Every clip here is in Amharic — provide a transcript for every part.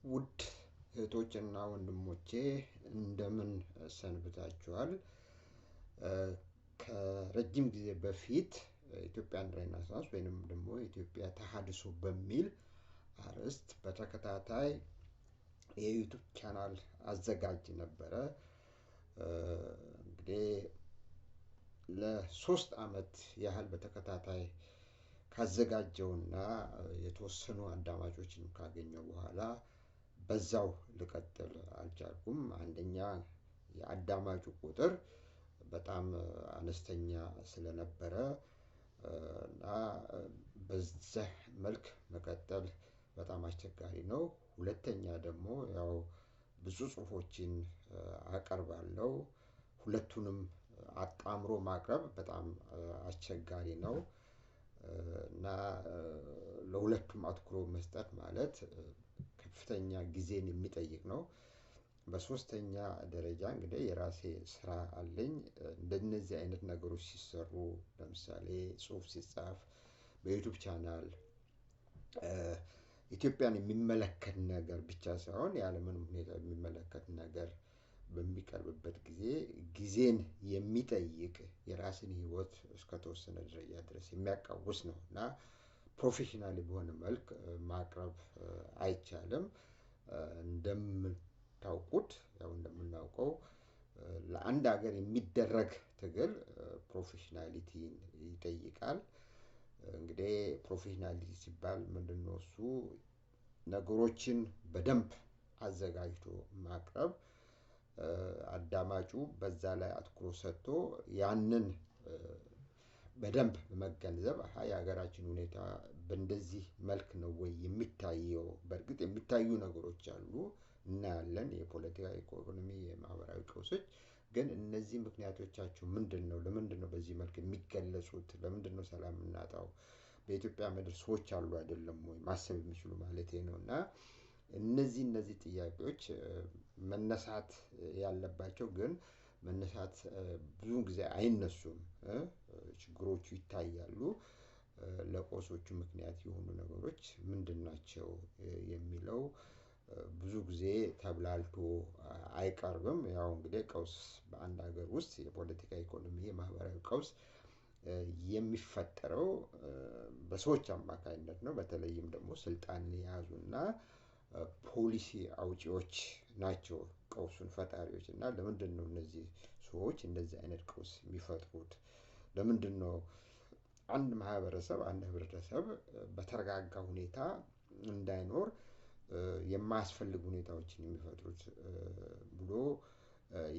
ውድ እህቶችና ወንድሞቼ እንደምን ሰንብታችኋል? ከረጅም ጊዜ በፊት Ethiopian Renaissance ወይንም ደግሞ ኢትዮጵያ ተሃድሶ በሚል አርዕስት በተከታታይ የ YouTube channel አዘጋጅ ነበረ። እንግዲህ ለ3 ዓመት ያህል በተከታታይ ካዘጋጀውና የተወሰኑ አዳማጮችን ካገኘው በኋላ በዛው ልቀጥል አልቻልኩም። አንደኛ የአዳማጩ ቁጥር በጣም አነስተኛ ስለነበረ እና በዛ መልክ መቀጠል በጣም አስቸጋሪ ነው። ሁለተኛ ደግሞ ያው ብዙ ጽሁፎችን አቀርባለሁ። ሁለቱንም አጣምሮ ማቅረብ በጣም አስቸጋሪ ነው። እና ለሁለቱም አትኩሮ መስጠት ማለት ከፍተኛ ጊዜን የሚጠይቅ ነው። በሶስተኛ ደረጃ እንግዲህ የራሴ ስራ አለኝ። እንደነዚህ አይነት ነገሮች ሲሰሩ ለምሳሌ ጽሁፍ ሲጻፍ በ YouTube channel ኢትዮጵያን የሚመለከት ነገር ብቻ ሳይሆን የዓለምንም ሁኔታ የሚመለከት ነገር በሚቀርብበት ጊዜ ጊዜን የሚጠይቅ የራስን ህይወት እስከተወሰነ ደረጃ ድረስ የሚያቃውስ ነው እና professionally በሆነ መልክ ማቅረብ አይቻልም። እንደምታውቁት ያው እንደምናውቀው ለአንድ ሀገር የሚደረግ ትግል professionality ን ይጠይቃል። እንግዲህ professionality ሲባል ምንድነው? እሱ ነገሮችን በደንብ አዘጋጅቶ ማቅረብ፣ አዳማጩ በዛ ላይ አትኩሮ ሰጥቶ ያንን በደንብ በመገንዘብ የሀገራችን ሁኔታ በእንደዚህ መልክ ነው ወይ የሚታየው? በእርግጥ የሚታዩ ነገሮች አሉ እናያለን፣ የፖለቲካ፣ ኢኮኖሚ፣ የማህበራዊ ቀውሶች። ግን እነዚህ ምክንያቶቻቸው ምንድን ነው? ለምንድን ነው በዚህ መልክ የሚገለጹት? ለምንድን ነው ሰላም የምናጣው? በኢትዮጵያ ምድር ሰዎች አሉ አይደለም ወይ? ማሰብ የሚችሉ ማለት ነው። እና እነዚህ ጥያቄዎች መነሳት ያለባቸው ግን መነሳት ብዙ ጊዜ አይነሱም። ችግሮቹ ይታያሉ። ለቀውሶቹ ምክንያት የሆኑ ነገሮች ምንድን ናቸው የሚለው ብዙ ጊዜ ተብላልቶ አይቀርብም። ያው እንግዲህ ቀውስ በአንድ ሀገር ውስጥ የፖለቲካ፣ ኢኮኖሚ፣ የማህበራዊ ቀውስ የሚፈጠረው በሰዎች አማካኝነት ነው። በተለይም ደግሞ ስልጣን የያዙና ፖሊሲ አውጪዎች ናቸው ቀውሱን ፈጣሪዎች። እና ለምንድን ነው እነዚህ ሰዎች እንደዚህ አይነት ቀውስ የሚፈጥሩት? ለምንድን ነው አንድ ማህበረሰብ አንድ ህብረተሰብ በተረጋጋ ሁኔታ እንዳይኖር የማያስፈልግ ሁኔታዎችን የሚፈጥሩት ብሎ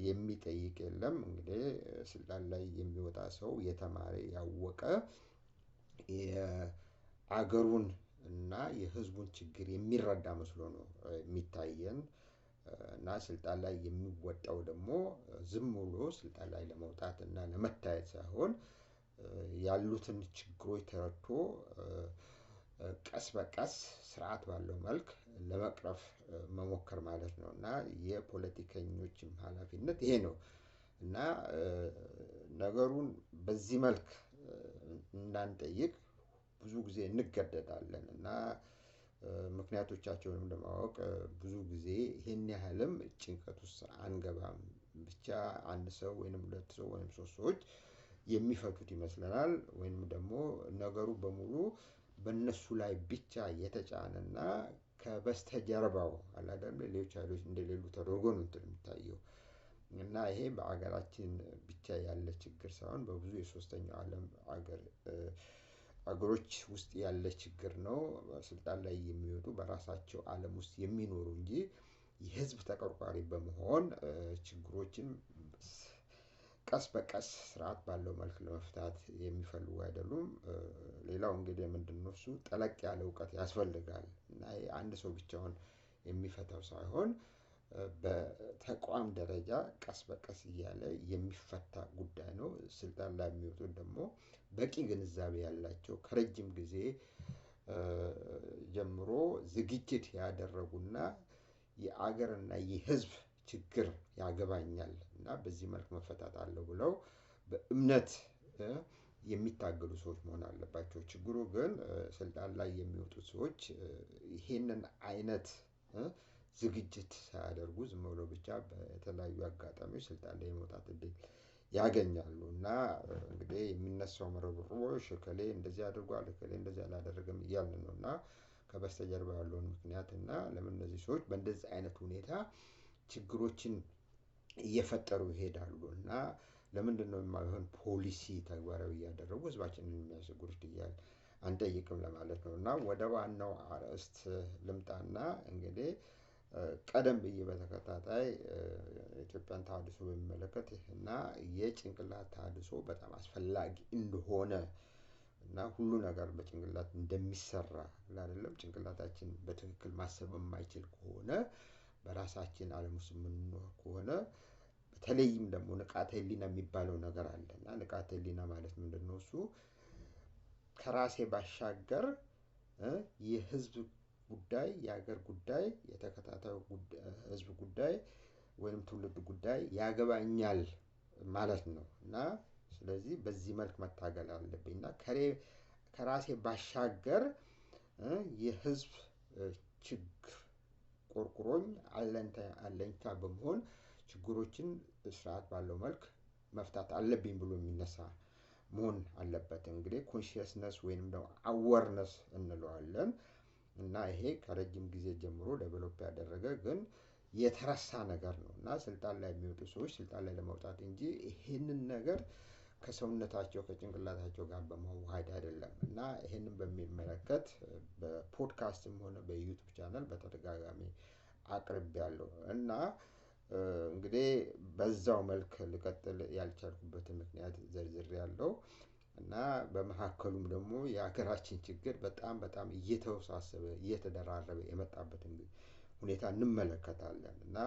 የሚጠይቅ የለም። እንግዲህ ስልጣን ላይ የሚወጣ ሰው የተማረ ያወቀ የአገሩን እና የህዝቡን ችግር የሚረዳ መስሎ ነው የሚታየን። እና ስልጣን ላይ የሚወጣው ደግሞ ዝም ብሎ ስልጣን ላይ ለመውጣት እና ለመታየት ሳይሆን ያሉትን ችግሮች ተረድቶ ቀስ በቀስ ስርዓት ባለው መልክ ለመቅረፍ መሞከር ማለት ነው። እና የፖለቲከኞችም ኃላፊነት ይሄ ነው። እና ነገሩን በዚህ መልክ እንዳንጠይቅ ብዙ ጊዜ እንገደዳለን። እና ምክንያቶቻቸውንም ለማወቅ ብዙ ጊዜ ይሄን ያህልም ጭንቀት ውስጥ አንገባም። ብቻ አንድ ሰው ወይንም ሁለት ሰው ወይንም ሶስት ሰዎች የሚፈቱት ይመስለናል። ወይንም ደግሞ ነገሩ በሙሉ በእነሱ ላይ ብቻ የተጫነና ከበስተጀርባው አላደለም ሌሎች ኃይሎች እንደሌሉ ተደርጎ ነው እንትን የሚታየው። እና ይሄ በአገራችን ብቻ ያለ ችግር ሳይሆን በብዙ የሶስተኛው ዓለም አገሮች ውስጥ ያለ ችግር ነው። ስልጣን ላይ የሚወጡ በራሳቸው ዓለም ውስጥ የሚኖሩ እንጂ የህዝብ ተቆርቋሪ በመሆን ችግሮችን ቀስ በቀስ ስርዓት ባለው መልክ ለመፍታት የሚፈልጉ አይደሉም። ሌላው እንግዲህ ምንድነው እሱ ጠለቅ ያለ እውቀት ያስፈልጋል። እና አንድ ሰው ብቻውን የሚፈታው ሳይሆን በተቋም ደረጃ ቀስ በቀስ እያለ የሚፈታ ጉዳይ ነው። ስልጣን ላይ የሚወጡት ደግሞ በቂ ግንዛቤ ያላቸው ከረጅም ጊዜ ጀምሮ ዝግጅት ያደረጉና የአገርና የህዝብ ችግር ያገባኛል እና በዚህ መልክ መፈታት አለው ብለው በእምነት የሚታገሉ ሰዎች መሆን አለባቸው። ችግሩ ግን ስልጣን ላይ የሚወጡት ሰዎች ይሄንን አይነት ዝግጅት ሳያደርጉ ዝም ብሎ ብቻ በተለያዩ አጋጣሚዎች ስልጣን ላይ የመውጣት እድል ያገኛሉ። እና እንግዲህ የሚነሳው ርብርቦሽ እከሌ እንደዚህ አድርጓል፣ እከሌ እንደዚህ አላደረገም እያልን ነው። እና ከበስተጀርባ ያለውን ምክንያት እና ለምን እነዚህ ሰዎች በእንደዚህ አይነት ሁኔታ ችግሮችን እየፈጠሩ ይሄዳሉ እና ለምንድን ነው የማይሆን ፖሊሲ ተግባራዊ እያደረጉ ህዝባችንን የሚያስቸግሩት እያልን አንጠይቅም ለማለት ነው። እና ወደ ዋናው አርዕስት ልምጣና እንግዲህ ቀደም ብዬ በተከታታይ ኢትዮጵያን ተሃድሶ በሚመለከት እና የጭንቅላት ተሃድሶ በጣም አስፈላጊ እንደሆነ እና ሁሉ ነገር በጭንቅላት እንደሚሰራ አይደለም፣ ጭንቅላታችን በትክክል ማሰብ የማይችል ከሆነ፣ በራሳችን ዓለም ውስጥ የምንኖር ከሆነ፣ በተለይም ደግሞ ንቃተ ህሊና የሚባለው ነገር አለ። እና ንቃተ ህሊና ማለት ምንድን ነው? እሱ ከራሴ ባሻገር የህዝብ ጉዳይ፣ የሀገር ጉዳይ፣ የተከታታዩ ህዝብ ጉዳይ ወይም ትውልድ ጉዳይ ያገባኛል ማለት ነው። እና ስለዚህ በዚህ መልክ መታገል አለብኝ እና ከራሴ ባሻገር የህዝብ ችግር ቆርቁሮኝ አለኝታ በመሆን ችግሮችን ስርዓት ባለው መልክ መፍታት አለብኝ ብሎ የሚነሳ መሆን አለበት። እንግዲህ consciousness ወይንም ደግሞ awareness እንለዋለን። እና ይሄ ከረጅም ጊዜ ጀምሮ develop ያደረገ ግን የተረሳ ነገር ነው። እና ስልጣን ላይ የሚወጡ ሰዎች ስልጣን ላይ ለመውጣት እንጂ ይሄንን ነገር ከሰውነታቸው ከጭንቅላታቸው ጋር በመዋሃድ አይደለም። እና ይሄንን በሚመለከት በፖድካስትም ሆነ በ YouTube channel በተደጋጋሚ አቅርቤያለሁ። እና እንግዲህ በዛው መልክ ልቀጥል ያልቻልኩበትን ምክንያት ዘርዝሬያለሁ። እና በመካከሉም ደግሞ የሀገራችን ችግር በጣም በጣም እየተወሳሰበ እየተደራረበ የመጣበትን ሁኔታ እንመለከታለን። እና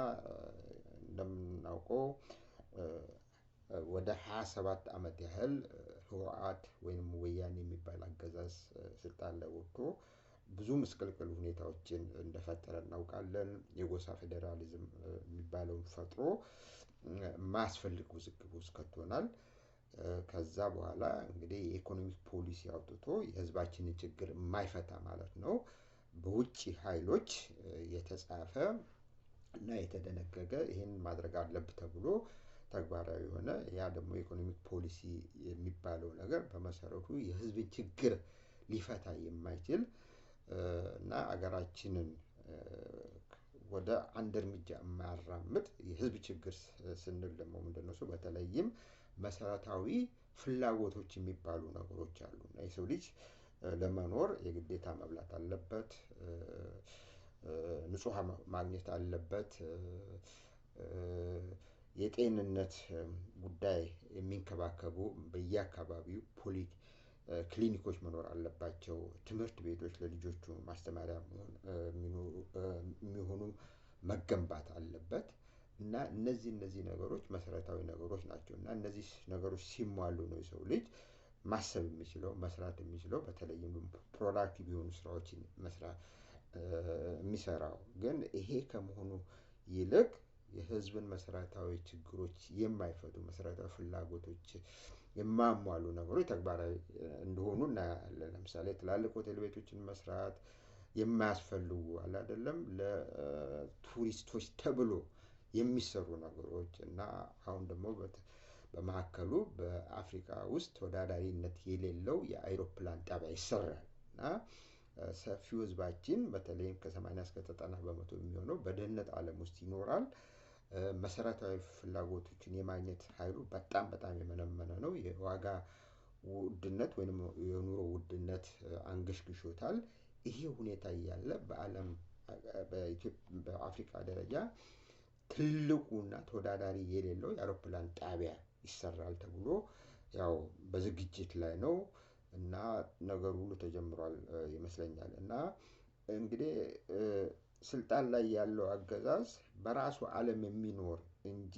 እንደምናውቀው ወደ 27 ዓመት ያህል ህወሓት ወይም ወያኔ የሚባል አገዛዝ ስልጣን ላይ ወጥቶ ብዙ ምስቅልቅል ሁኔታዎችን እንደፈጠረ እናውቃለን። የጎሳ ፌዴራሊዝም የሚባለውን ፈጥሮ የማያስፈልግ ውዝግብ ውስጥ ከቶናል። ከዛ በኋላ እንግዲህ የ economic ፖሊሲ አውጥቶ የህዝባችንን ችግር የማይፈታ ማለት ነው፣ በውጭ ኃይሎች የተጻፈ እና የተደነገገ ይሄንን ማድረግ አለብህ ተብሎ ተግባራዊ የሆነ፣ ያ ደግሞ የ economic ፖሊሲ የሚባለው ነገር በመሰረቱ የህዝብን ችግር ሊፈታ የማይችል እና አገራችንን ወደ አንድ እርምጃ የማያራምድ። የህዝብ ችግር ስንል ደግሞ ምንድነው እሱ? በተለይም መሰረታዊ ፍላጎቶች የሚባሉ ነገሮች አሉ። እና የሰው ልጅ ለመኖር የግዴታ መብላት አለበት፣ ንጹህ ማግኘት አለበት፣ የጤንነት ጉዳይ የሚንከባከቡ በየአካባቢው ፖሊ ክሊኒኮች መኖር አለባቸው፣ ትምህርት ቤቶች ለልጆቹ ማስተማሪያ የሚሆኑ መገንባት አለበት። እና እነዚህ ነገሮች መሰረታዊ ነገሮች ናቸው። እና እነዚህ ነገሮች ሲሟሉ ነው የሰው ልጅ ማሰብ የሚችለው፣ መስራት የሚችለው፣ በተለይም productive የሆኑ ስራዎችን መስራት የሚሰራው። ግን ይሄ ከመሆኑ ይልቅ የህዝብን መሰረታዊ ችግሮች የማይፈቱ፣ መሰረታዊ ፍላጎቶች የማያሟሉ ነገሮች ተግባራዊ እንደሆኑ እናያለን። ለምሳሌ ትላልቅ ሆቴል ቤቶችን መስራት፣ የማያስፈልጉ አለ አይደለም ለቱሪስቶች ተብሎ የሚሰሩ ነገሮች። እና አሁን ደግሞ በመካከሉ በአፍሪካ ውስጥ ተወዳዳሪነት የሌለው የአይሮፕላን ጣቢያ ይሰራል። እና ሰፊው ህዝባችን በተለይም ከ80 እስከ 90% የሚሆነው በድህነት ዓለም ውስጥ ይኖራል። መሰረታዊ ፍላጎቶችን የማግኘት ኃይሉ በጣም በጣም የመነመነ ነው። የዋጋ ውድነት ወይም የኑሮ ውድነት አንገሽግሾታል። ይሄ ሁኔታ እያለ በዓለም በአፍሪካ ደረጃ ትልቁና ተወዳዳሪ የሌለው የአውሮፕላን ጣቢያ ይሰራል ተብሎ ያው በዝግጅት ላይ ነው እና ነገሩ ሁሉ ተጀምሯል ይመስለኛል። እና እንግዲህ ስልጣን ላይ ያለው አገዛዝ በራሱ ዓለም የሚኖር እንጂ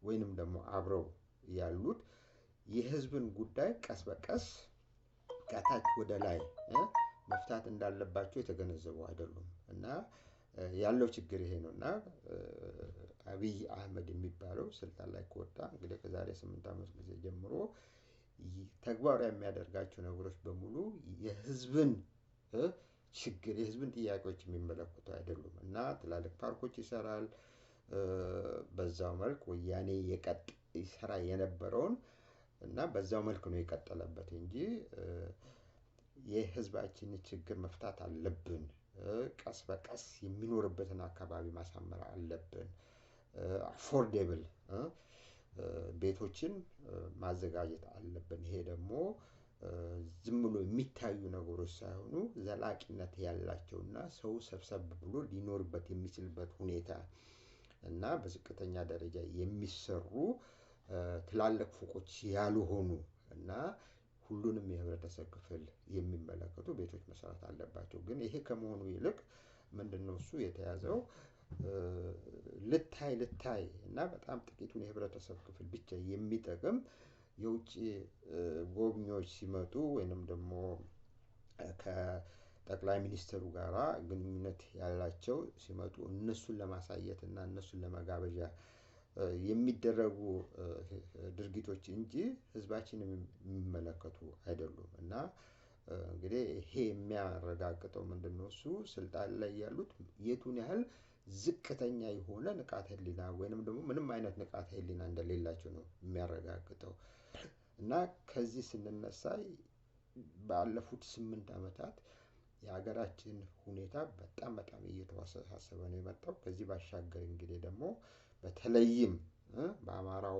ወይንም ደግሞ አብረው ያሉት የህዝብን ጉዳይ ቀስ በቀስ ከታች ወደ ላይ መፍታት እንዳለባቸው የተገነዘቡ አይደሉም። እና ያለው ችግር ይሄ ነው። እና አብይ አህመድ የሚባለው ስልጣን ላይ ከወጣ እንግዲህ ከዛሬ 8 ዓመት ጊዜ ጀምሮ ተግባራዊ የሚያደርጋቸው ነገሮች በሙሉ የህዝብን ችግር የህዝብን ጥያቄዎች የሚመለከቱ አይደሉም። እና ትላልቅ ፓርኮች ይሰራል። በዛው መልክ ወያኔ የቀጥ ይሰራ የነበረውን እና በዛው መልክ ነው የቀጠለበት እንጂ የህዝባችንን ችግር መፍታት አለብን፣ ቀስ በቀስ የሚኖርበትን አካባቢ ማሳመር አለብን፣ affordable ቤቶችን ማዘጋጀት አለብን። ይሄ ደግሞ ዝም ብሎ የሚታዩ ነገሮች ሳይሆኑ ዘላቂነት ያላቸውና ሰው ሰብሰብ ብሎ ሊኖርበት የሚችልበት ሁኔታ እና በዝቅተኛ ደረጃ የሚሰሩ ትላልቅ ፎቆች ያልሆኑ እና ሁሉንም የህብረተሰብ ክፍል የሚመለከቱ ቤቶች መሰራት አለባቸው። ግን ይሄ ከመሆኑ ይልቅ ምንድነው እሱ የተያዘው ልታይ ልታይ እና በጣም ጥቂቱን የህብረተሰብ ክፍል ብቻ የሚጠቅም የውጭ ጎብኚዎች ሲመጡ ወይንም ደግሞ ከጠቅላይ ሚኒስትሩ ጋራ ግንኙነት ያላቸው ሲመጡ እነሱን ለማሳየት እና እነሱን ለመጋበዣ የሚደረጉ ድርጊቶች እንጂ ህዝባችንን የሚመለከቱ አይደሉም። እና እንግዲህ ይሄ የሚያረጋግጠው ምንድነው እሱ ስልጣን ላይ ያሉት የቱን ያህል ዝቅተኛ የሆነ ንቃተ ህሊና ወይንም ደግሞ ምንም አይነት ንቃተ ህሊና እንደሌላቸው ነው የሚያረጋግጠው። እና ከዚህ ስንነሳ ባለፉት 8 ዓመታት የሀገራችን ሁኔታ በጣም በጣም እየተወሳሰበ ነው የመጣው። ከዚህ ባሻገር እንግዲህ ደግሞ በተለይም በአማራው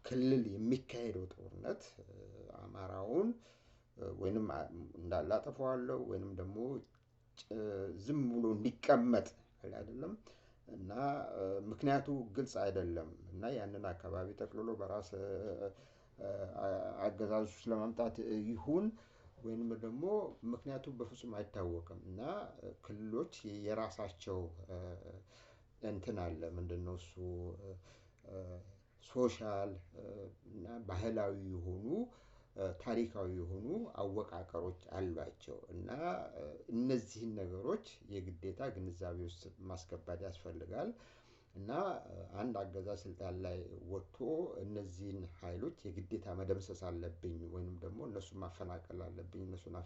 ክልል የሚካሄደው ጦርነት አማራውን ወይንም እንዳለ አጠፋዋለሁ ወይንም ደግሞ ዝም ብሎ እንዲቀመጥ አይደለም እና ምክንያቱ ግልጽ አይደለም እና ያንን አካባቢ ጠቅልሎ በራስ አገዛዝ ውስጥ ለማምጣት ይሁን ወይንም ደግሞ ምክንያቱ በፍጹም አይታወቅም። እና ክልሎች የራሳቸው እንትን አለ፣ ምንድነው እሱ social እና ባህላዊ የሆኑ ታሪካዊ የሆኑ አወቃቀሮች አሏቸው። እና እነዚህን ነገሮች የግዴታ ግንዛቤ ውስጥ ማስገባት ያስፈልጋል። እና አንድ አገዛዝ ስልጣን ላይ ወጥቶ እነዚህን ኃይሎች የግዴታ መደምሰስ አለብኝ ወይንም ደግሞ እነሱን ማፈናቀል አለብኝ፣ እነሱን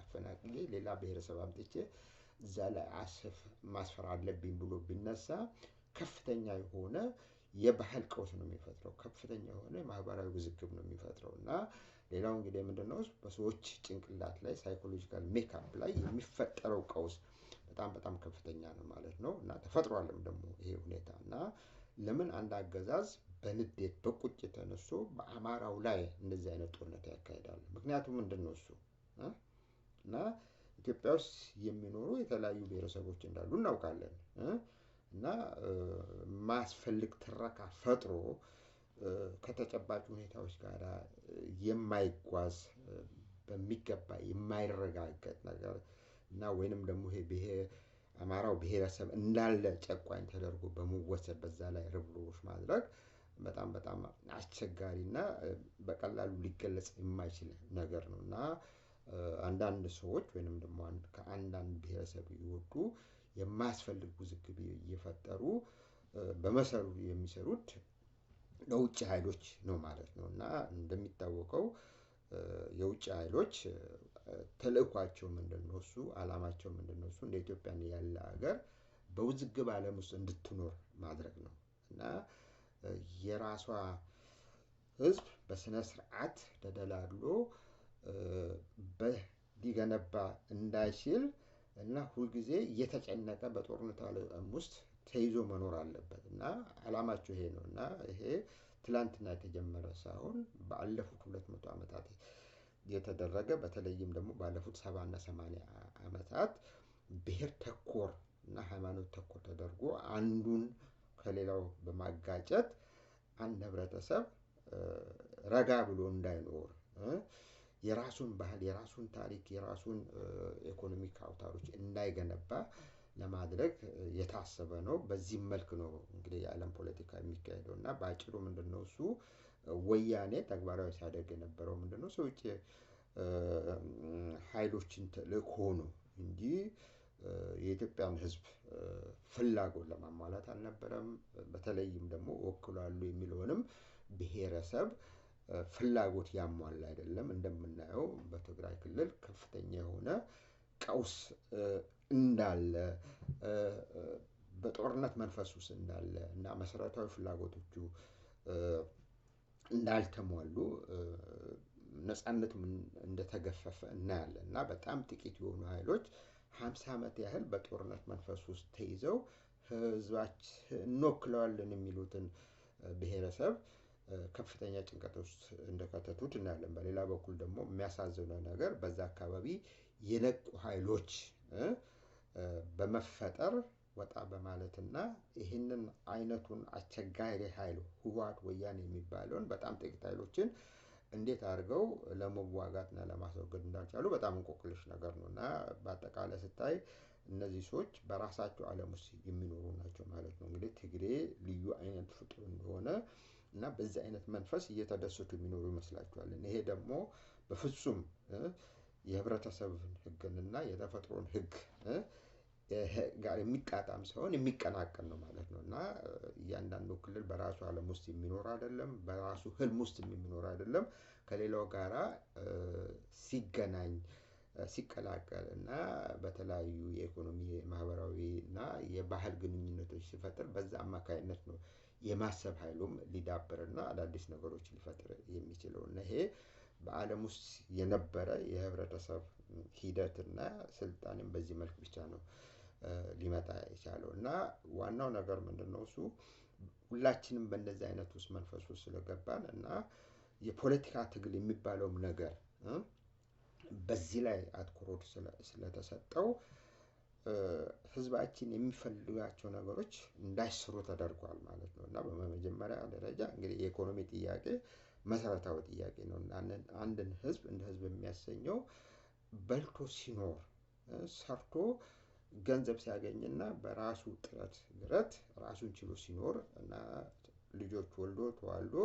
አፈናቅዬ ሌላ ብሔረሰብ አምጥቼ እዛ ላይ ማስፈር አለብኝ ብሎ ቢነሳ ከፍተኛ የሆነ የባህል ቀውስ ነው የሚፈጥረው፣ ከፍተኛ የሆነ ማህበራዊ ውዝግብ ነው የሚፈጥረው። እና ሌላው እንግዲህ ምንድነው በሰዎች ጭንቅላት ላይ psychological makeup ላይ የሚፈጠረው ቀውስ በጣም በጣም ከፍተኛ ነው ማለት ነው። እና ተፈጥሯልም ደግሞ ይሄ ሁኔታ። እና ለምን አንድ አገዛዝ በንዴት በቁጭት ተነስቶ በአማራው ላይ እንደዚህ አይነት ጦርነት ያካሂዳል? ምክንያቱም ምንድነው እሱ እና ኢትዮጵያ ውስጥ የሚኖሩ የተለያዩ ብሔረሰቦች እንዳሉ እናውቃለን። እና ማስፈልግ ትረካ ፈጥሮ ከተጨባጭ ሁኔታዎች ጋር የማይጓዝ በሚገባ የማይረጋገጥ ነገር እና ወይንም ደግሞ ይሄ አማራው ብሔረሰብ እንዳለ ጨቋኝ ተደርጎ በመወሰድ በዛ ላይ ርብርቦች ማድረግ በጣም በጣም አስቸጋሪና በቀላሉ ሊገለጽ የማይችል ነገር ነው። እና አንዳንድ ሰዎች ወይንም ደግሞ ከአንዳንድ ብሔረሰብ የወጡ የማያስፈልግ ውዝግብ እየፈጠሩ በመሰሩ የሚሰሩት ለውጭ ኃይሎች ነው ማለት ነው። እና እንደሚታወቀው የውጭ ኃይሎች ተልእኳቸው ምንድነው? እሱ አላማቸው ምንድነው? እሱ እንደ ኢትዮጵያ ያለ ሀገር በውዝግብ ዓለም ውስጥ እንድትኖር ማድረግ ነው። እና የራሷ ህዝብ በስነ ስርዓት ተደላድሎ ሊገነባ እንዳይችል እና ሁልጊዜ እየተጨነቀ በጦርነት ዓለም ውስጥ ተይዞ መኖር አለበት። እና አላማቸው ይሄ ነው። እና ይሄ ትላንትና የተጀመረ ሳይሆን ባለፉት 200 ዓመታት የተደረገ በተለይም ደግሞ ባለፉት 70 እና 80 ዓመታት ብሔር ተኮር እና ሃይማኖት ተኮር ተደርጎ አንዱን ከሌላው በማጋጨት አንድ ህብረተሰብ ረጋ ብሎ እንዳይኖር የራሱን ባህል፣ የራሱን ታሪክ፣ የራሱን economic አውታሮች እንዳይገነባ ለማድረግ የታሰበ ነው። በዚህም መልክ ነው እንግዲህ የዓለም ፖለቲካ የሚካሄደው። እና በአጭሩ ምንድነው እሱ ወያኔ ተግባራዊ ሲያደርግ የነበረው ምንድነው ሰዎች ኃይሎችን ተልእኮ ነው እንጂ የኢትዮጵያን ህዝብ ፍላጎት ለማሟላት አልነበረም። በተለይም ደግሞ ወክሏሉ የሚለውንም ብሔረሰብ ፍላጎት ያሟላ አይደለም። እንደምናየው በትግራይ ክልል ከፍተኛ የሆነ ቀውስ እንዳለ፣ በጦርነት መንፈስ ውስጥ እንዳለ እና መሰረታዊ ፍላጎቶቹ እንዳልተሟሉ፣ ነፃነቱም እንደተገፈፈ እናያለን። እና በጣም ጥቂት የሆኑ ኃይሎች 50 ዓመት ያህል በጦርነት መንፈስ ውስጥ ተይዘው ህዝባችን እንወክለዋለን የሚሉትን ብሔረሰብ ከፍተኛ ጭንቀት ውስጥ እንደከተቱት እናያለን። በሌላ በኩል ደግሞ የሚያሳዝነው ነገር በዛ አካባቢ የነቁ ኃይሎች በመፈጠር ወጣ በማለትና ይህንን አይነቱን አስቸጋሪ ኃይል ህወሓት ወያኔ የሚባለውን በጣም ጥቂት ኃይሎችን እንዴት አድርገው ለመዋጋትና ለማስወገድ እንዳልቻሉ በጣም እንቆቅልሽ ነገር ነው። እና በአጠቃላይ ስታይ እነዚህ ሰዎች በራሳቸው ዓለም ውስጥ የሚኖሩ ናቸው ማለት ነው። እንግዲህ ትግሬ ልዩ አይነት ፍጡር እንደሆነ እና በዚህ አይነት መንፈስ እየተደሰቱ የሚኖሩ ይመስላቸዋል። ይሄ ደግሞ በፍጹም የህብረተሰብን ህግንና የተፈጥሮን ህግ ጋር የሚጣጣም ሳይሆን የሚቀናቀን ነው ማለት ነው። እና እያንዳንዱ ክልል በራሱ ዓለም ውስጥ የሚኖር አይደለም፣ በራሱ ህልም ውስጥ የሚኖር አይደለም። ከሌላው ጋራ ሲገናኝ፣ ሲቀላቀል እና በተለያዩ የኢኮኖሚ፣ ማህበራዊ እና የባህል ግንኙነቶች ሲፈጥር በዛ አማካይነት ነው የማሰብ ኃይሉም ሊዳብርና አዳዲስ ነገሮች ሊፈጥር የሚችለው። እና ይሄ በዓለም ውስጥ የነበረ የህብረተሰብ ሂደትና ስልጣኔም በዚህ መልክ ብቻ ነው ሊመጣ የቻለው። እና ዋናው ነገር ምንድነው? እሱ ሁላችንም በእንደዚህ አይነት ውስጥ መንፈስ ውስጥ ስለገባን እና የፖለቲካ ትግል የሚባለውም ነገር በዚህ ላይ አትኩሮት ስለተሰጠው ህዝባችን የሚፈልጋቸው ነገሮች እንዳይሰሩ ተደርጓል ማለት ነው። እና በመጀመሪያ ደረጃ እንግዲህ የኢኮኖሚ ጥያቄ መሰረታዊ ጥያቄ ነው። እና አንድን ህዝብ እንደ ህዝብ የሚያሰኘው በልቶ ሲኖር፣ ሰርቶ ገንዘብ ሲያገኝና በራሱ ጥረት ግረት ራሱን ችሎ ሲኖር እና ልጆች ወልዶ ተዋልዶ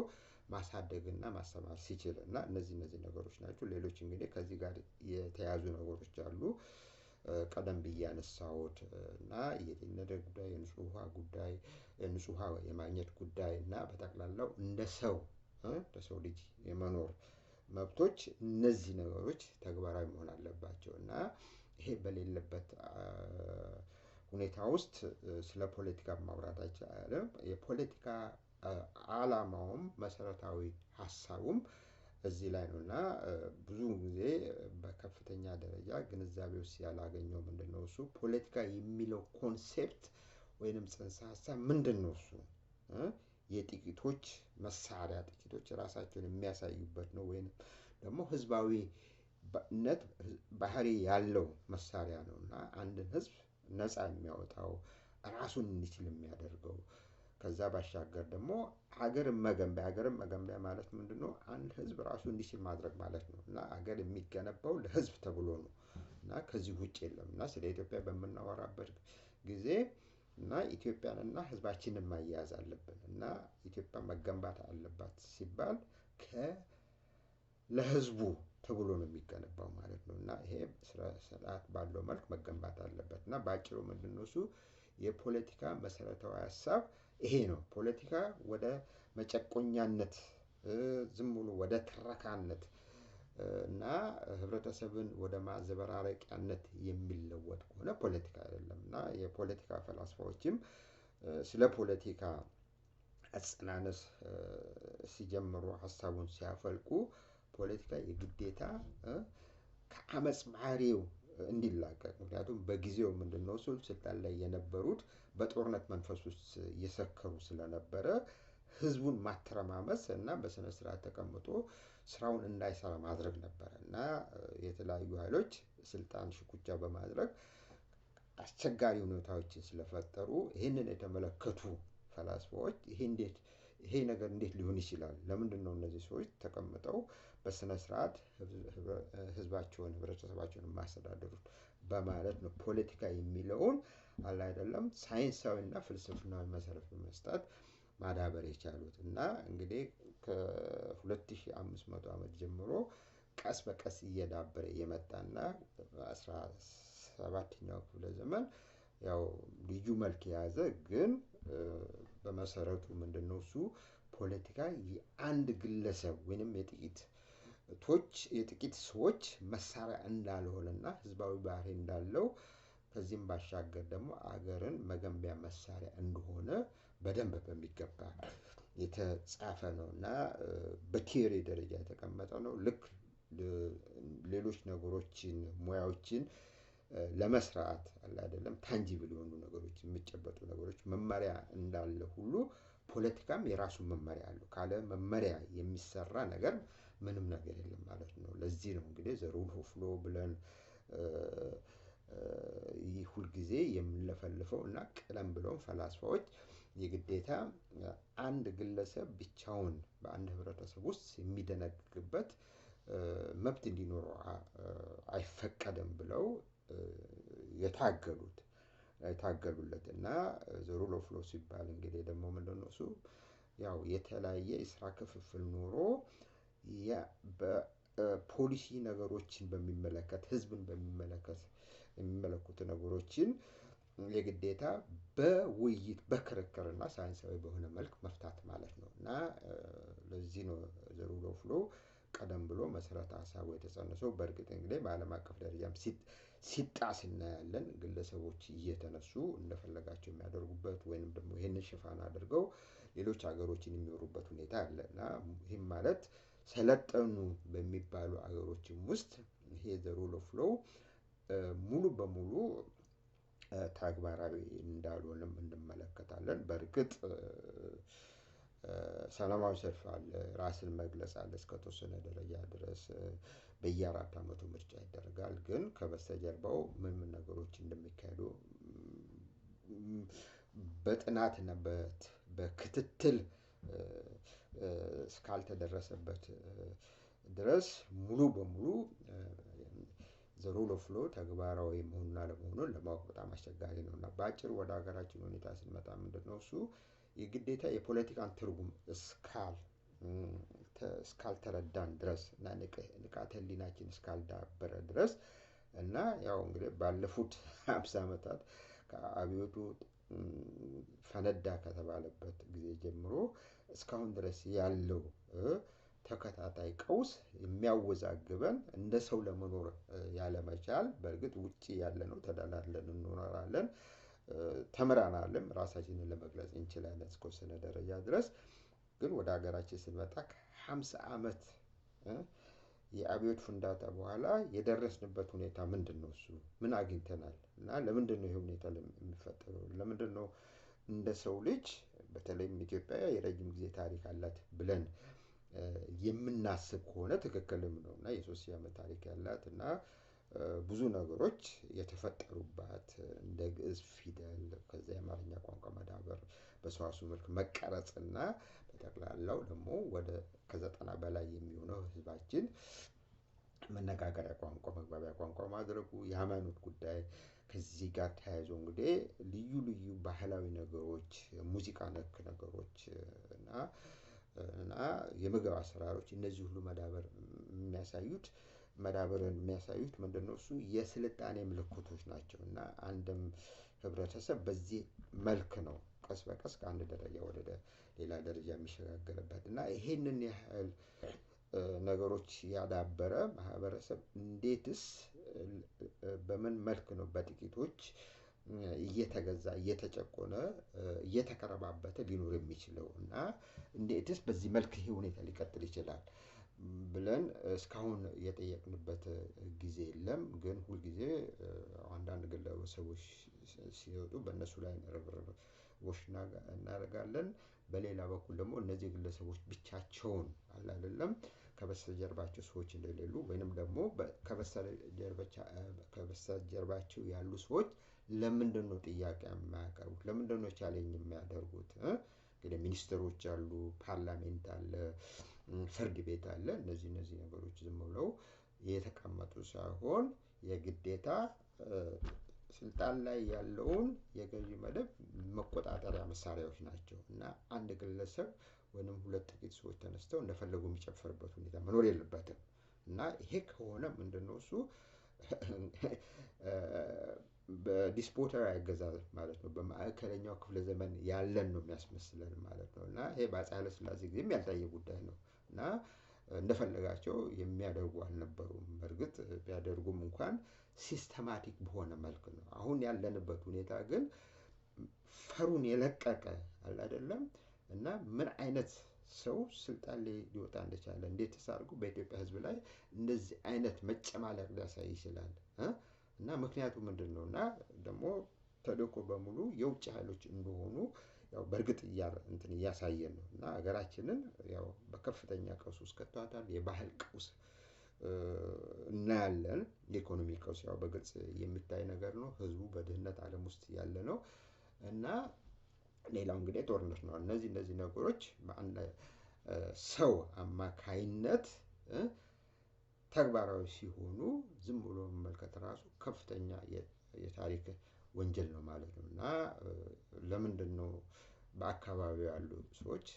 ማሳደግና ማስተማር ሲችል እና እነዚህ ነገሮች ናቸው። ሌሎች እንግዲህ ከዚህ ጋር የተያዙ ነገሮች አሉ። ቀደም ብዬ ያነሳሁት እና የጤንነት ጉዳይ፣ የንጹህ ውሃ ጉዳይ፣ ንጹህ ውሃ የማግኘት ጉዳይ እና በጠቅላላው እንደ ሰው ለሰው ልጅ የመኖር መብቶች እነዚህ ነገሮች ተግባራዊ መሆን አለባቸው። እና ይሄ በሌለበት ሁኔታ ውስጥ ስለ ፖለቲካ ማውራት አይቻልም። የፖለቲካ አላማውም መሰረታዊ ሀሳቡም እዚህ ላይ ነው። እና ብዙ ጊዜ በከፍተኛ ደረጃ ግንዛቤ ውስጥ ያላገኘው ምንድነው? እሱ ፖለቲካ የሚለው concept ወይንም ጽንሰ ሀሳብ ምንድነው? እሱ የጥቂቶች መሳሪያ፣ ጥቂቶች ራሳቸውን የሚያሳዩበት ነው ወይንም ደግሞ ህዝባዊነት ባህሪ ያለው መሳሪያ ነው። እና አንድን ህዝብ ነፃ የሚያወጣው፣ ራሱን እንዲችል የሚያደርገው፣ ከዛ ባሻገር ደግሞ ሀገርን መገንቢያ። ሀገርን መገንቢያ ማለት ምንድነው? አንድ ህዝብ ራሱን እንዲችል ማድረግ ማለት ነው። እና ሀገር የሚገነባው ለህዝብ ተብሎ ነው እና ከዚህ ውጭ የለም። እና ስለ ኢትዮጵያ በምናወራበት ጊዜ እና ኢትዮጵያንና ህዝባችንን ማያያዝ አለብን። እና ኢትዮጵያ መገንባት አለባት ሲባል ለህዝቡ ተብሎ ነው የሚገነባው ማለት ነው። እና ይሄ ስርዓት ባለው መልክ መገንባት አለበት። እና በአጭሩ ምንድነው እሱ? የፖለቲካ መሰረታዊ ሀሳብ ይሄ ነው። ፖለቲካ ወደ መጨቆኛነት፣ ዝም ብሎ ወደ ትረካነት እና ህብረተሰብን ወደ ማዘበራረቂያነት የሚለወጥ ከሆነ ፖለቲካ አይደለም። እና የፖለቲካ ፈላስፋዎችም ስለ ፖለቲካ አጸናነስ ሲጀምሩ፣ ሀሳቡን ሲያፈልቁ ፖለቲካ የግዴታ ከአመፅ ባህሪው እንዲላቀቅ፣ ምክንያቱም በጊዜው ምንድነው እሱ ስልጣን ላይ የነበሩት በጦርነት መንፈስ ውስጥ እየሰከሩ ስለነበረ ህዝቡን ማተረማመስ እና በስነ ስርዓት ተቀምጦ ስራውን እንዳይሰራ ማድረግ ነበረ። እና የተለያዩ ኃይሎች ስልጣን ሽኩቻ በማድረግ አስቸጋሪ ሁኔታዎችን ስለፈጠሩ ይህንን የተመለከቱ ፈላስፋዎች ይሄ እንዴት፣ ይሄ ነገር እንዴት ሊሆን ይችላል? ለምንድን ነው እነዚህ ሰዎች ተቀምጠው በስነ ስርዓት ህዝባቸውን፣ ህብረተሰባቸውን የማያስተዳድሩት? በማለት ነው ፖለቲካ የሚለውን አለ አይደለም ሳይንሳዊና ፍልስፍናዊ መሰረት በመስጠት ማዳበር የቻሉት። እና እንግዲህ ከ2500 ዓመት ጀምሮ ቀስ በቀስ እየዳበረ የመጣና 17ኛው ክፍለ ዘመን ያው ልዩ መልክ የያዘ፣ ግን በመሰረቱ ምንድነው እሱ? ፖለቲካ የአንድ ግለሰብ ወይንም የጥቂት የጥቂት ሰዎች መሳሪያ እንዳልሆነና ህዝባዊ ባህሪ እንዳለው፣ ከዚህም ባሻገር ደግሞ አገርን መገንቢያ መሳሪያ እንደሆነ በደንብ በሚገባ የተጻፈ ነው እና በ theory ደረጃ የተቀመጠ ነው። ልክ ሌሎች ነገሮችን፣ ሙያዎችን ለመስራት አለ አይደለም tangible የሆኑ ነገሮች፣ የሚጨበጡ ነገሮች መመሪያ እንዳለ ሁሉ ፖለቲካም የራሱ መመሪያ አለው። ካለ መመሪያ የሚሰራ ነገር ምንም ነገር የለም ማለት ነው። ለዚህ ነው እንግዲህ the rule of law ብለን ይህ ሁልጊዜ የምንለፈልፈው። እና ቀደም ብለውም ፈላስፋዎች የግዴታ አንድ ግለሰብ ብቻውን በአንድ ህብረተሰብ ውስጥ የሚደነግግበት መብት እንዲኖረው አይፈቀድም ብለው የታገሉለት። እና the rule of law ሲባል እንግዲህ ደግሞ ምንድነው እሱ? ያው የተለያየ የስራ ክፍፍል ኖሮ በፖሊሲ ነገሮችን በሚመለከት፣ ህዝብን በሚመለከት የሚመለከቱ ነገሮችን የግዴታ በውይይት፣ በክርክርና ሳይንሳዊ በሆነ መልክ መፍታት ማለት ነው። እና ለዚህ ነው the rule of law ቀደም ብሎ መሰረተ ሀሳቡ የተጸነሰው። በእርግጥ እንግዲህ በዓለም አቀፍ ደረጃም ሲጣስ እናያለን። ግለሰቦች እየተነሱ እንደፈለጋቸው የሚያደርጉበት ወይንም ደግሞ ይህንን ሽፋን አድርገው ሌሎች ሀገሮችን የሚወሩበት ሁኔታ አለ። እና ይህም ማለት ሰለጠኑ በሚባሉ ሀገሮችም ውስጥ ይሄ the rule of law ሙሉ በሙሉ ተግባራዊ እንዳልሆነም እንመለከታለን። በእርግጥ ሰላማዊ ሰልፍ አለ፣ ራስን መግለጽ አለ እስከተወሰነ ደረጃ ድረስ፣ በየ4 ዓመቱ ምርጫ ይደረጋል። ግን ከበስተጀርባው ምን ምን ነገሮች እንደሚካሄዱ በጥናትና በክትትል እስካልተደረሰበት ድረስ ሙሉ በሙሉ the rule of law ተግባራዊ መሆኑን አለመሆኑን ለማወቅ በጣም አስቸጋሪ ነው። እና በአጭሩ ወደ ሀገራችን ሁኔታ ስንመጣ ምንድነው እሱ? የግዴታ የፖለቲካን ትርጉም እስካልተረዳን ድረስ እና ንቃተ ህሊናችን እስካልዳበረ ድረስ፣ እና ያው እንግዲህ ባለፉት 50 ዓመታት ከአብዮቱ ፈነዳ ከተባለበት ጊዜ ጀምሮ እስካሁን ድረስ ያለው ተከታታይ ቀውስ የሚያወዛግበን እንደ ሰው ለመኖር ያለመቻል፣ በእርግጥ ውጭ ያለነው ተደላድለን እንኖራለን፣ ተምረናልም፣ ራሳችንን ለመግለጽ እንችላለን እስከወሰነ ደረጃ ድረስ። ግን ወደ ሀገራችን ስንመጣ ከ50 ዓመት የአብዮት ፍንዳታ በኋላ የደረስንበት ሁኔታ ምንድን ነው? እሱ ምን አግኝተናል? እና ለምንድን ነው ይሄ ሁኔታ የሚፈጠረው? ለምንድን ነው እንደ ሰው ልጅ፣ በተለይም ኢትዮጵያ የረጅም ጊዜ ታሪክ አላት ብለን የምናስብ ከሆነ ትክክልም ነው፣ እና የ3000 ዓመት ታሪክ ያላት እና ብዙ ነገሮች የተፈጠሩባት፣ እንደ ግዕዝ ፊደል፣ ከዚያ የአማርኛ ቋንቋ መዳበር፣ በሰዋስው መልክ መቀረጽና በጠቅላላው ደግሞ ወደ ከ90 በላይ የሚሆነው ህዝባችን መነጋገሪያ ቋንቋ፣ መግባቢያ ቋንቋ ማድረጉ፣ የሃይማኖት ጉዳይ ከዚህ ጋር ተያይዞ እንግዲህ ልዩ ልዩ ባህላዊ ነገሮች፣ ሙዚቃ ነክ ነገሮች እና የምግብ አሰራሮች፣ እነዚህ ሁሉ መዳበርን የሚያሳዩት ምንድነው እሱ? የስልጣኔ ምልክቶች ናቸው። እና አንድም ህብረተሰብ በዚህ መልክ ነው ቀስ በቀስ ከአንድ ደረጃ ወደ ሌላ ደረጃ የሚሸጋገርበት። እና ይሄንን ያህል ነገሮች ያዳበረ ማህበረሰብ እንዴትስ በምን መልክ ነው በጥቂቶች እየተገዛ፣ እየተጨቆነ፣ እየተከረባበተ ሊኖር የሚችለው? እና እንዴትስ በዚህ መልክ ይሄ ሁኔታ ሊቀጥል ይችላል ብለን እስካሁን የጠየቅንበት ጊዜ የለም። ግን ሁልጊዜ አንዳንድ ግለሰቦች ሲወጡ በእነሱ ላይ ርብርቦች እናደርጋለን። በሌላ በኩል ደግሞ እነዚህ ግለሰቦች ብቻቸውን አለ አይደለም ከበስተጀርባቸው ሰዎች እንደሌሉ ወይንም ደግሞ ከበስተጀርባቸው ያሉ ሰዎች ለምንድን ነው ጥያቄ የማያቀርቡት? ለምንድን ነው challenge የሚያደርጉት? እንግዲህ ሚኒስትሮች አሉ፣ parliament አለ፣ ፍርድ ቤት አለ። እነዚህ ነገሮች ዝም ብለው የተቀመጡ ሳይሆን የግዴታ ስልጣን ላይ ያለውን የገዢ መደብ መቆጣጠሪያ መሳሪያዎች ናቸው። እና አንድ ግለሰብ ወይንም ሁለት ጥቂት ሰዎች ተነስተው እንደፈለጉ የሚጨፍርበት ሁኔታ መኖር የለበትም። እና ይሄ ከሆነ ምንድነው እሱ? በዲስፖታዊ አገዛዝ ማለት ነው። በማዕከለኛው ክፍለ ዘመን ያለን ነው የሚያስመስለን ማለት ነው። እና ይሄ በአፄ ኃይለሥላሴ ጊዜም ያልታየ ጉዳይ ነው። እና እንደፈለጋቸው የሚያደርጉ አልነበሩም። በእርግጥ ቢያደርጉም እንኳን systematic በሆነ መልክ ነው። አሁን ያለንበት ሁኔታ ግን ፈሩን የለቀቀ አለ አይደለም፣ እና ምን አይነት ሰው ስልጣን ላይ ሊወጣ እንደቻለ፣ እንዴትስ አድርጎ በኢትዮጵያ ሕዝብ ላይ እንደዚህ አይነት መጨማለቅ ሊያሳይ ይችላል? እና ምክንያቱ ምንድን ነው? እና ደግሞ ተልእኮ በሙሉ የውጭ ኃይሎች እንደሆኑ ያው በእርግጥ እንትን እያሳየን ነው። እና ሀገራችንን ያው በከፍተኛ ቀውስ ውስጥ ከቷታል። የባህል ቀውስ እናያለን። የኢኮኖሚ ቀውስ ያው በግልጽ የሚታይ ነገር ነው። ህዝቡ በድህነት ዓለም ውስጥ ያለ ነው። እና ሌላው እንግዲህ ጦርነት ነው። እነዚህ ነገሮች በአንድ ሰው አማካይነት ተግባራዊ ሲሆኑ ዝም ብሎ መመልከት ራሱ ከፍተኛ የታሪክ ወንጀል ነው ማለት ነው። እና ለምንድን ነው በአካባቢው ያሉ ሰዎች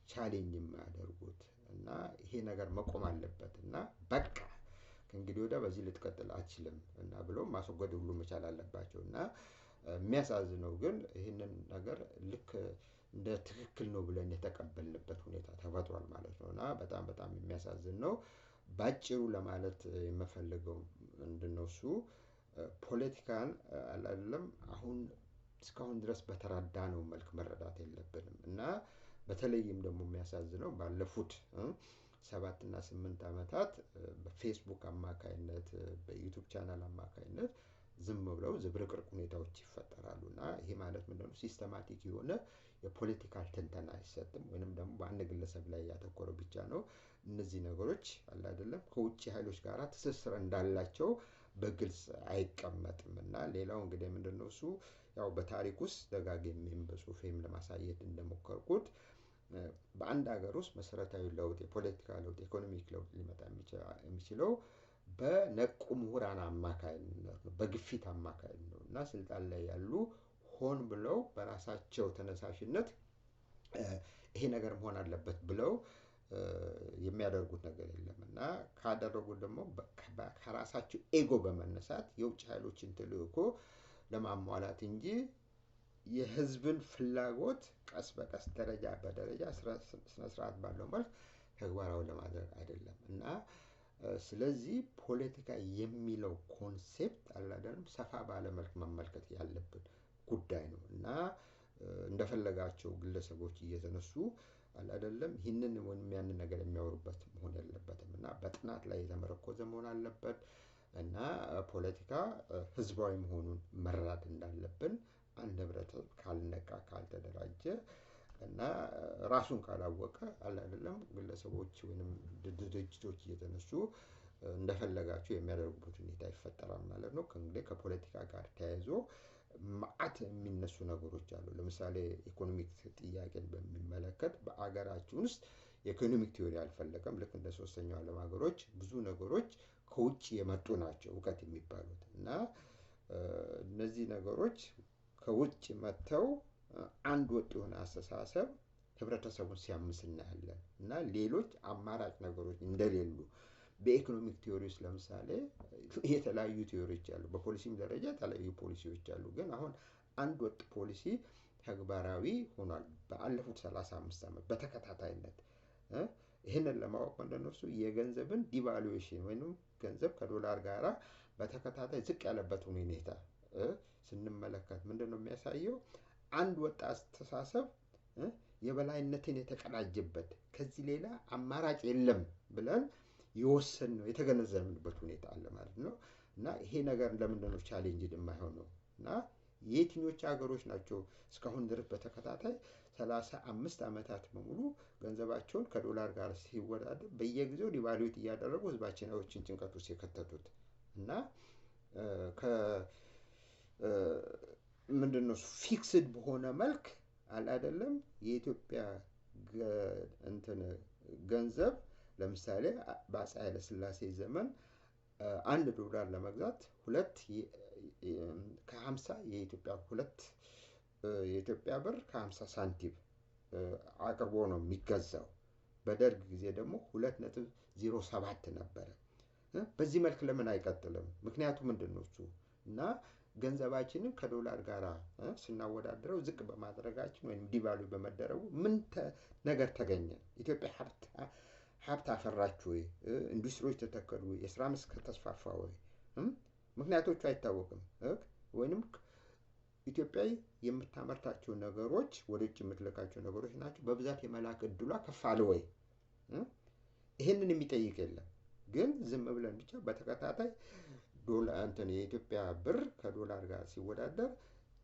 challenge የማያደርጉት? እና ይሄ ነገር መቆም አለበት እና በቃ ከእንግዲህ ወዲያ በዚህ ልትቀጥል አትችልም እና ብሎ ማስወገድ ሁሉ መቻል አለባቸው። እና የሚያሳዝነው ግን ይህንን ነገር ልክ እንደ ትክክል ነው ብለን የተቀበልንበት ሁኔታ ተፈጥሯል ማለት ነው። እና በጣም በጣም የሚያሳዝን ነው። ባጭሩ ለማለት የምፈልገው ምንድነው፣ እሱ ፖለቲካን አይደለም አሁን እስካሁን ድረስ በተረዳነው መልክ መረዳት የለብንም። እና በተለይም ደግሞ የሚያሳዝነው ባለፉት 7 እና 8 ዓመታት በፌስቡክ አማካይነት፣ በ YouTube channel አማካይነት ዝም ብለው ዝብርቅርቅ ሁኔታዎች ይፈጠራሉ። እና ይሄ ማለት ምንድነው? Systematic የሆነ የ political ትንተና አይሰጥም፣ ወይንም ደግሞ በአንድ ግለሰብ ላይ ያተኮረ ብቻ ነው። እነዚህ ነገሮች አለ አይደለም ከውጭ ኃይሎች ጋር ትስስር እንዳላቸው በግልጽ አይቀመጥም። እና ሌላው እንግዲህ ምንድነው እሱ፣ ያው በታሪክ ውስጥ ደጋግሜም በጽሁፌም ለማሳየት እንደሞከርኩት በአንድ ሀገር ውስጥ መሰረታዊ ለውጥ፣ የፖለቲካ ለውጥ፣ የ economic ለውጥ ሊመጣ የሚችለው በነቁ ምሁራን አማካይነት ነው፣ በግፊት አማካይነት ነው። እና ስልጣን ላይ ያሉ ሆን ብለው በራሳቸው ተነሳሽነት ይሄ ነገር መሆን አለበት ብለው የሚያደርጉት ነገር የለም። እና ካደረጉት ደግሞ ከራሳቸው ego በመነሳት የውጭ ኃይሎችን ተልእኮ ለማሟላት እንጂ የህዝብን ፍላጎት ቀስ በቀስ፣ ደረጃ በደረጃ፣ ስነስርዓት ባለው መልክ ተግባራዊ ለማድረግ አይደለም። እና ስለዚህ ፖለቲካ የሚለው concept አላደለም ሰፋ ባለ መልክ መመልከት ያለብን ጉዳይ ነው። እና እንደፈለጋቸው ግለሰቦች እየተነሱ አላደለም ይህንን ወይም ያንን ነገር የሚያወሩበት መሆን የለበትም። እና በጥናት ላይ የተመረኮዘ መሆን አለበት። እና ፖለቲካ ህዝባዊ መሆኑን መረዳት እንዳለብን፣ አንድ ህብረተሰብ ካልነቃ፣ ካልተደራጀ እና ራሱን ካላወቀ አላደለም ግለሰቦች ወይም ድርጅቶች እየተነሱ እንደፈለጋቸው የሚያደርጉበት ሁኔታ ይፈጠራል ማለት ነው። እንግዲህ ከፖለቲካ ጋር ተያይዞ መዓት የሚነሱ ነገሮች አሉ። ለምሳሌ economic ጥያቄን በሚመለከት በአገራችን ውስጥ የ economic theory አልፈለቀም። ልክ እንደ ሶስተኛው ዓለም ሀገሮች ብዙ ነገሮች ከውጭ የመጡ ናቸው እውቀት የሚባሉት። እና እነዚህ ነገሮች ከውጭ መጥተው አንድ ወጥ የሆነ አስተሳሰብ ህብረተሰቡን ሲያምስ እናያለን። እና ሌሎች አማራጭ ነገሮች እንደሌሉ በ economic theory ውስጥ ለምሳሌ የተለያዩ theory ዎች አሉ። በፖሊሲም ደረጃ የተለያዩ ፖሊሲዎች አሉ። ግን አሁን አንድ ወጥ ፖሊሲ ተግባራዊ ሆኗል ባለፉት 35 ዓመት በተከታታይነት። ይህንን ለማወቅ ምንድነው እሱ፣ የገንዘብን devaluation ወይም ገንዘብ ከዶላር ጋራ በተከታታይ ዝቅ ያለበትን ሁኔታ ስንመለከት ምንድን ነው የሚያሳየው? አንድ ወጥ አስተሳሰብ የበላይነትን የተቀዳጀበት፣ ከዚህ ሌላ አማራጭ የለም ብለን የወሰንነው፣ የተገነዘብንበት ሁኔታ አለ ማለት ነው። እና ይሄ ነገር ለምንድን ነው challenge የማይሆነው? እና የትኞቹ ሀገሮች ናቸው እስካሁን ድረስ በተከታታይ 35 ዓመታት በሙሉ ገንዘባቸውን ከዶላር ጋር ሲወዳደር በየጊዜው devaluate እያደረጉ ህዝባችንን ጭንቀት ውስጥ የከተቱት? እና ምንድን ነው፣ fixed በሆነ መልክ አለ አይደለም የኢትዮጵያ እንትን ገንዘብ ለምሳሌ በአፄ ኃይለ ሥላሴ ዘመን 1 ዶላር ለመግዛት 2 ከ50 የኢትዮጵያ 2 የኢትዮጵያ ብር ከ50 ሳንቲም አቅርቦ ነው የሚገዛው። በደርግ ጊዜ ደግሞ 2.07 ነበረ። በዚህ መልክ ለምን አይቀጥልም? ምክንያቱ ምንድን ነው እሱ? እና ገንዘባችንን ከዶላር ጋር ስናወዳድረው ዝቅ በማድረጋችን ወይም devalue በመደረጉ ምን ነገር ተገኘ? ኢትዮጵያ ሀብት ሀብት አፈራች ወይ? ኢንዱስትሪዎች ተተከሉ ወይ? የስራ መስክ ተስፋፋ ወይ? ምክንያቶቹ አይታወቅም። ወይንም ኢትዮጵያ የምታመርታቸው ነገሮች ወደ ውጭ የምትልካቸው ነገሮች ናቸው በብዛት የመላክ እድሏ ከፍ አለ ወይ? ይህንን የሚጠይቅ የለም። ግን ዝም ብለን ብቻ በተከታታይ እንትን የኢትዮጵያ ብር ከዶላር ጋር ሲወዳደር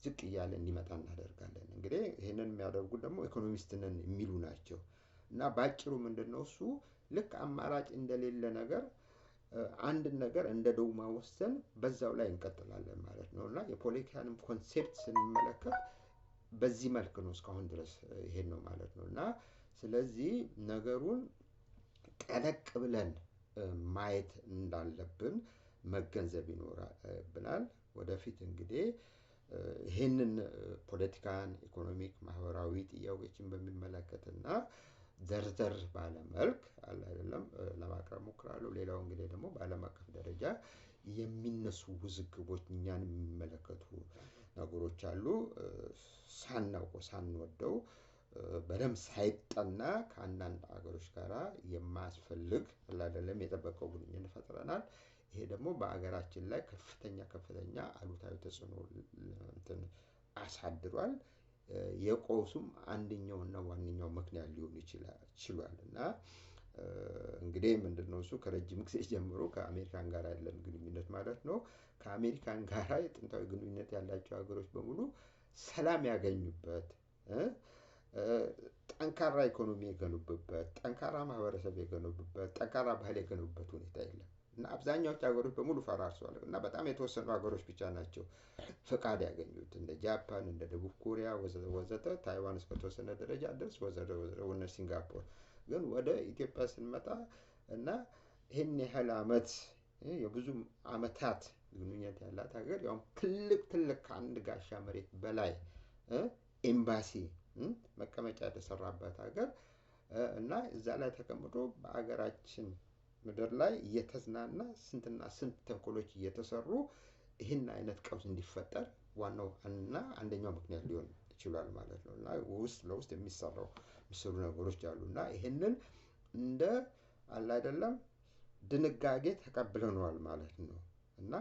ዝቅ እያለ እንዲመጣ እናደርጋለን። እንግዲህ ይህንን የሚያደርጉት ደግሞ ኢኮኖሚስት ነን የሚሉ ናቸው። እና በአጭሩ ምንድን ነው እሱ ልክ አማራጭ እንደሌለ ነገር አንድን ነገር እንደ ዶግማ ወስደን በዛው ላይ እንቀጥላለን ማለት ነው። እና የፖለቲካንም concept ስንመለከት በዚህ መልክ ነው እስካሁን ድረስ ይሄን ነው ማለት ነው። እና ስለዚህ ነገሩን ጠለቅ ብለን ማየት እንዳለብን መገንዘብ ይኖርብናል። ወደፊት እንግዲህ ይህንን ፖለቲካን፣ economic፣ ማህበራዊ ጥያቄዎችን በሚመለከትና ዘርዘር ባለ መልክ አለ አይደለም ለማቅረብ ሞክራለሁ። ሌላው እንግዲህ ደግሞ በዓለም አቀፍ ደረጃ የሚነሱ ውዝግቦች እኛን የሚመለከቱ ነገሮች አሉ። ሳናውቀው ሳንወደው በደንብ ሳይጠና ከአንዳንድ አገሮች ጋር የማያስፈልግ አለ አይደለም የጠበቀው ግንኙነት ፈጥረናል። ይሄ ደግሞ በአገራችን ላይ ከፍተኛ ከፍተኛ አሉታዊ ተጽዕኖ እንትን አሳድሯል። የቀውሱም አንደኛውና ዋነኛው ምክንያት ሊሆን ችሏል። እና እንግዲህ ምንድነው እሱ ከረጅም ጊዜ ጀምሮ ከአሜሪካን ጋር ያለን ግንኙነት ማለት ነው። ከአሜሪካን ጋር የጥንታዊ ግንኙነት ያላቸው ሀገሮች በሙሉ ሰላም ያገኙበት፣ ጠንካራ ኢኮኖሚ የገነቡበት፣ ጠንካራ ማህበረሰብ የገነቡበት፣ ጠንካራ ባህል የገነቡበት ሁኔታ የለም። እና አብዛኛዎቹ ሀገሮች በሙሉ ፈራርሰዋል። እና በጣም የተወሰኑ ሀገሮች ብቻ ናቸው ፈቃድ ያገኙት፣ እንደ ጃፓን፣ እንደ ደቡብ ኮሪያ ወዘተ ወዘተ፣ ታይዋን እስከተወሰነ ደረጃ ድረስ ወዘተ ወዘተ፣ ወነ ሲንጋፖር። ግን ወደ ኢትዮጵያ ስንመጣ እና ይህን ያህል አመት የብዙ አመታት ግንኙነት ያላት ሀገር ያውም ትልቅ ትልቅ ከአንድ ጋሻ መሬት በላይ ኤምባሲ መቀመጫ የተሰራበት ሀገር እና እዛ ላይ ተቀምጦ በሀገራችን ምድር ላይ እየተዝናና ስንትና ስንት ተንኮሎች እየተሰሩ ይህን አይነት ቀውስ እንዲፈጠር ዋናው እና አንደኛው ምክንያት ሊሆን ይችላል ማለት ነው። እና ውስጥ ለውስጥ የሚሰሩ ነገሮች አሉ። እና ይህንን እንደ አለ አይደለም ድንጋጌ ተቀብለነዋል ማለት ነው። እና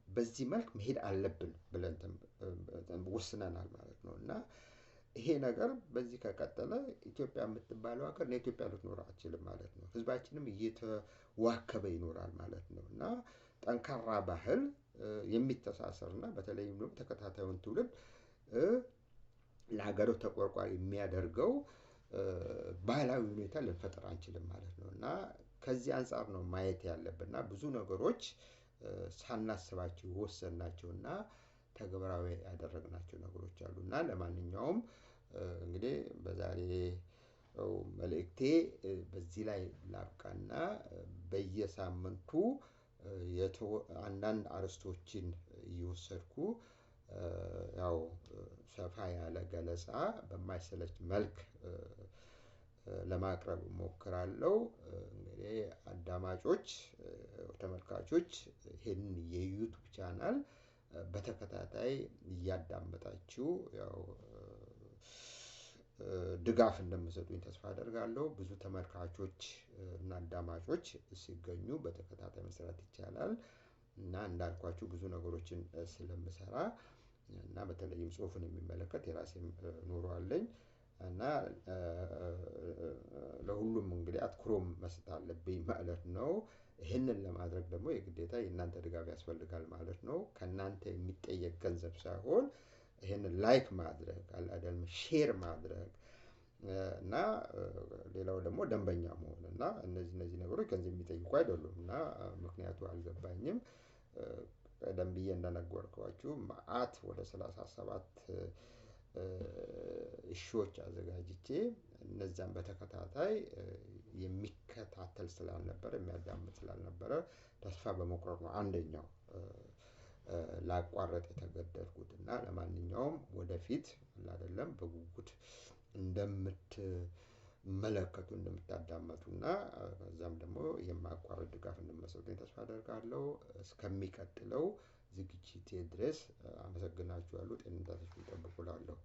በዚህ መልክ መሄድ አለብን ብለን ወስነናል ማለት ነው። እና ይሄ ነገር በዚህ ከቀጠለ ኢትዮጵያ የምትባለው ሀገር ለኢትዮጵያ ልትኖር አትችልም ማለት ነው። ህዝባችንም እየተዋከበ ይኖራል ማለት ነው። እና ጠንካራ ባህል የሚተሳሰርና በተለይም ደግሞ ተከታታዩን ትውልድ ለሀገሩ ተቆርቋሪ የሚያደርገው ባህላዊ ሁኔታ ልንፈጥር አንችልም ማለት ነው። እና ከዚህ አንጻር ነው ማየት ያለብንና ብዙ ነገሮች ሳናስባቸው የወሰንናቸውና ተግባራዊ ያደረግናቸው ነገሮች አሉ። እና ለማንኛውም እንግዲህ በዛሬው መልእክቴ በዚህ ላይ ላብቃና በየሳምንቱ አንዳንድ አርዕስቶችን እየወሰድኩ ያው ሰፋ ያለ ገለጻ በማይሰለች መልክ ለማቅረብ እሞክራለሁ። እንግዲህ አዳማጮች፣ ተመልካቾች ይህንን የ YouTube channel በተከታታይ እያዳመጣችሁ ያው ድጋፍ እንደምሰጡኝ ተስፋ አደርጋለሁ። ብዙ ተመልካቾች እና አዳማጮች ሲገኙ በተከታታይ መስራት ይቻላል። እና እንዳልኳችሁ ብዙ ነገሮችን ስለምሰራ እና በተለይም ጽሁፍን የሚመለከት የራሴም ኑሮ አለኝ። እና ለሁሉም እንግዲህ አትኩሮም መስጠት አለብኝ ማለት ነው። ይህንን ለማድረግ ደግሞ የግዴታ የእናንተ ድጋፍ ያስፈልጋል ማለት ነው። ከእናንተ የሚጠየቅ ገንዘብ ሳይሆን ይህንን like ማድረግ አለ share ማድረግ እና ሌላው ደግሞ ደንበኛ መሆን እና እነዚህ ነገሮች ገንዘብ የሚጠይቁ አይደሉም። እና ምክንያቱ አልገባኝም። ቀደም ብዬ እንደነገርኳችሁ መዓት ወደ 37 እሾች አዘጋጅቼ እነዛን በተከታታይ የሚከታተል ስላልነበረ የሚያዳምጥ ስላልነበረ ተስፋ በመቁረጥ ነው አንደኛው ላቋረጥ የተገደድኩት። እና ለማንኛውም ወደፊት አይደለም በጉጉት እንደምትመለከቱ እንደምታዳመጡ እና ከዛም ደግሞ የማያቋርጥ ድጋፍ እንደምትሰጡኝ ተስፋ አደርጋለሁ። እስከሚቀጥለው ዝግጅቴ ድረስ አመሰግናችኋለሁ። ጤንነታችሁን ጠብቁ እላለሁ።